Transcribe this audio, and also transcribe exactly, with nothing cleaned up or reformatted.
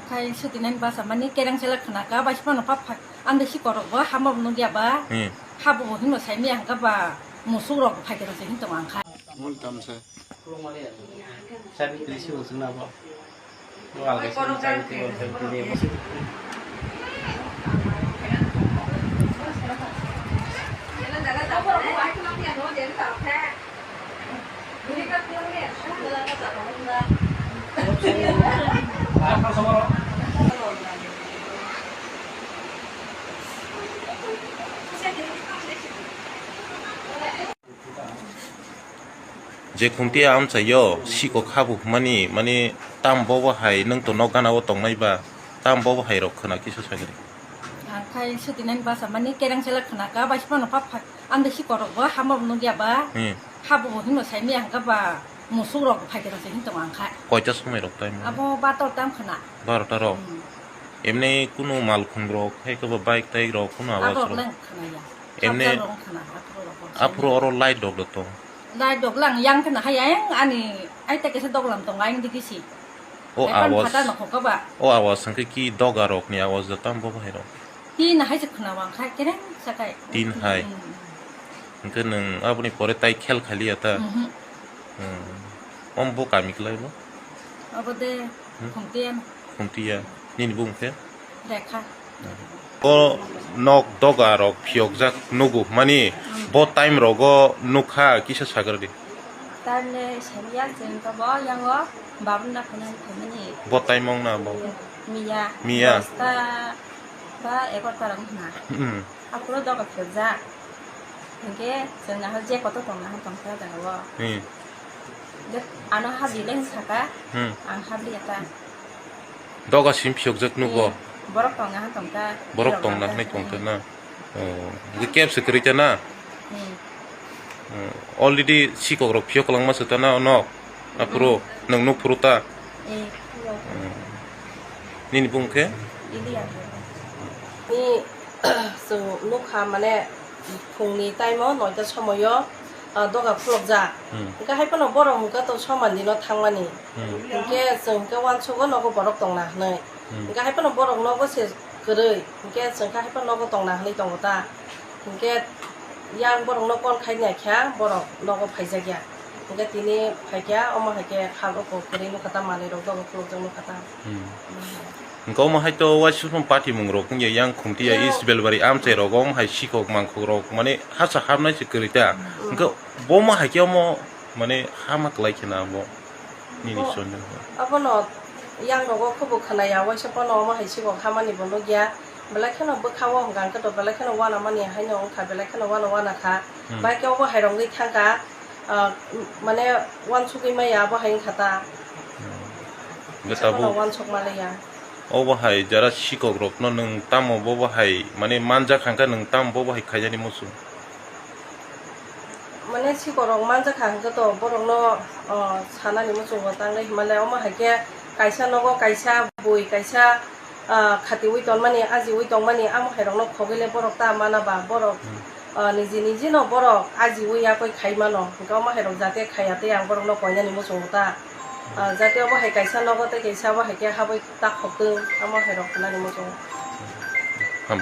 Khai sutinani basa mani kereng selek khna ka, bai phano pap phai. Ang de si korok bo hama bo nugya ba. Hmm. Habo bo hino sai miya hangka ba musuk rok phai kero se hin tong ang khai. Mul tamsa. Sabi kri si usung na bo. Bo alga si sabi kri usung na bo. Je khumti amchaio sikok habu hwnmani, mani tam bobo hai nwng to nok gana o tongnai ba, tam bobo hai rok khwna kisa sagri. Ang khai sutinani basa mani kereng selek khna ka, bai phano pap phai. Ang de si korok bo hama bo nugya ba. Hmm. Habo bo hino sai miya hangka ba musuk rok phai kero se hin tong ang khai. Koita somoi rok time? Abo bator tam khna. Barota rok. Hmm. Emni kunu malkhung rok, hai khe ba bike tai rok kunu awaj rok. Abo rok lang khna ya. Emni. Khapjak rok khna, aphuru rok. Aphuru oro light rok do tong. Light rok lang yang khna hai yang ani ai ta kesa doglam tong ang digi si. O awaz. Phatar no khoka ba. O awaz hwnkhe ki doga rokni awaz da tam bo bahai rok. Tin hai se khna wang khai kereng sakai. Tin hai. Hmm. Hwnkhe nwng aboni pore tai khel khaliya ta? Mhm. Hmm. Om bo kami klai bo? Abo de. Hmm? Khumtiya. Khumtiya. Nini bung khe? Rekha. O nok doga rok phiyokjak nugo mani, hmm, bo time rogo nukha kisa sagar di. Time le semiya cheng to bo yango babun na phone phaimani. Bo time ong na bo? Miya. Miya. Dosta ba egarta rok na. Hmm. Aphuru doga phiyokjak. Hingke chwng nahal je kotor tong nahal tong kha jaga o. Hmm. Je ano habri le saka, hmm, ang habri ya ta. Doga sim phiyokjak nugo. Hmm. Borok tong nahal tong kha. Borok tong nahal tong kha na. Oh, je keb se kwrwi ta na. Hmm. Hmm. Already sikok rok phiyok langma se ta na ono. Aphuru, hmm, nwng nuk phuru ta. Eh, phuru. Hmm. Nini bung khe? Iliya. Ni chwng nukha mane phungni time o noita somoyo, ah, doga khulokjak. Hmm. Hwnkhe hai phano borok hwnkhe to soman dino thangmani. Hmm. Hwnkhe chwng hwnkhe uansugo nogo borok tongna hwnwi. Hmm. Hwnkhe hai phano borok nogo se kwrwi. Hwnkhe chwng khe hai phano nogo tongna hwnwi tongo ta. Hwnkhe yang borok no call khai naikha borok nogo phaijakya. Hwnkhe tini phaikha omo hai khe khal oko kwrwi nukha ta manwi rok dogo khulokjak nukha ta. Hmm. Hwnkhe omo hai to uaisukmung patimung rok wngya yang Khumtiya East Belbari amchai rogo omo hai sikok mangkhok rok mane hasa hapnai se kwrwi ta. Hmm. Hwnkhe bo omo hai khe omo mane hama kwlai khe na bo nini soni. Abono yang rogo khubu khwnaya uaisa pono omo hai sikok hamani bo nukya. Belai kheno bwkha o hwnkha hwnkhe to belai kheno uanamani haino wngkha belai kheno uana uana kha. Hmm. Bai khe obo hai rok wngwi thangkha. Ah, mane uansugwi maya abo hai wngkha ta. Hmm. Hwnkhe tabuk uansuk manliya. Obo hai jara sikok rokno nwng tamo bobo hai mane manjak hwnkha nwng tamo bobo hai khaijani muchung? Mane sikok rok manjak kha hwnkhe to borokno, ah, sanani muchungo tanglai hinmale omo hai khe kaisa nogo kaisa bui kaisa ah, khatiui tonmani, ajiui tongmani, amo hai rokno khogwi le borok ta mana ba, borok, hmm, ah, niji niji no borok ajiui yakoi khai mano, hwnkhe omo hai rok jate khaya tei ang borok no koinani muchungo ta, ah, jate obo hai kaisa nogo tei kaisa obo hai khe habwi ta khokdwng, amo hai rok hwnani muchungo. Ham.